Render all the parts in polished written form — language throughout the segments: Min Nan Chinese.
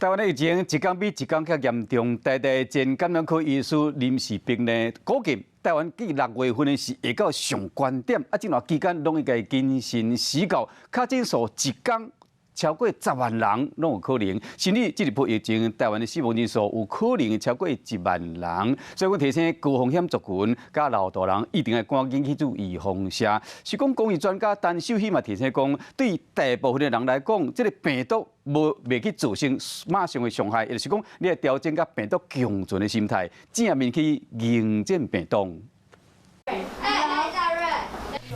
台灣的疫情一工比一工較嚴重，台大前感染科醫師林氏璧呢，估計台灣計六月份的是會到上懸點，啊，這段期間攏應該謹慎思考，確診數一工超過10萬人攏有可能，甚至這一波疫情，台灣的死亡人數有可能超過1萬人。所以阮提醒高風險族群佮老大人一定愛趕緊去做預防射。是講公衛專家陳秀熙嘛提醒講，對大部分的人來講，這個病毒無袂去造成馬上的傷害，也就是講，你愛調整佮病毒共存的心態，正面去迎戰病毒。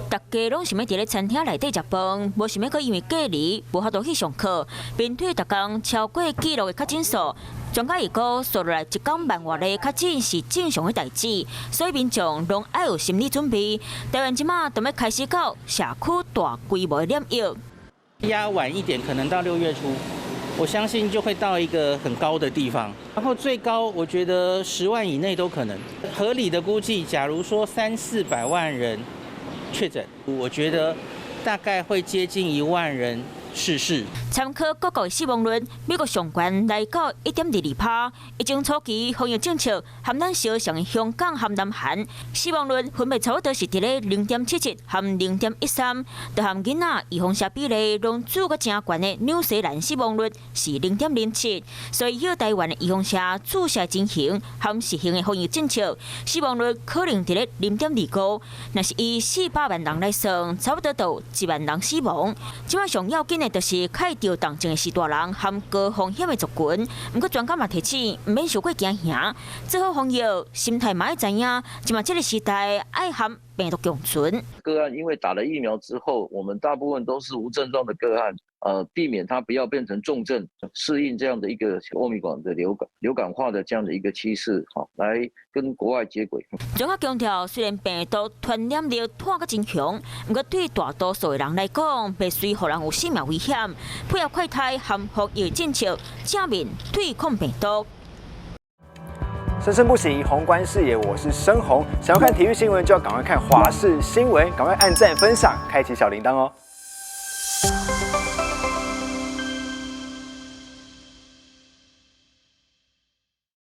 大家攏想欲佇咧餐廳內底食飯，無想欲閣因為隔離無法度去上課。面對逐工超過紀錄的確診數，專家預估紲落來一工萬外例確診是正常的代誌，所以民眾攏愛有心理準備。台灣這馬都欲開始到社區大規模的染疫。壓晚一點，可能到6月初，我相信就會到一個很高的地方，然後最高我覺得10萬以內都可能。合理的估計，假如說三四百萬人確診，我覺得大概會接近1萬人逝世。參考各國死亡率，美國上懸來到1.22趴。疫情初期防疫政策和咱相像的香港和南韓死亡率分別差不多是佇咧0.77和0.13，就和囡仔預防射比例攏注閣誠懸的紐西蘭死亡率是0.07。所以，依台灣的預防射注射情形和實行的防疫政策，死亡率可能佇咧0.25。若是以400萬人來算，差不多就有1萬人死亡。這擺上要緊的就是較著重症的是大人和高風險的族群。毋過專家嘛提醒，毋免傷過驚嚇，做好防疫，心態嘛愛知影，這馬這個時代愛和病毒共存。個案因為打了疫苗之後，我們大部分都是無症狀的個案，避免它不要變成重症，適應這樣的一個歐米伽的流感化的這樣的一個趨勢，好，來跟國外接軌。專家強調，雖然病毒傳染力拖閣真強，毋過對大多數的人來講，袂隨予人有性命危險。配合快篩和防疫政策，正面對抗病毒。生生不息，宏觀視野，我是生宏。想要看體育新聞，就要趕快看華視新聞，趕快按讚、分享，開啟小鈴鐺哦。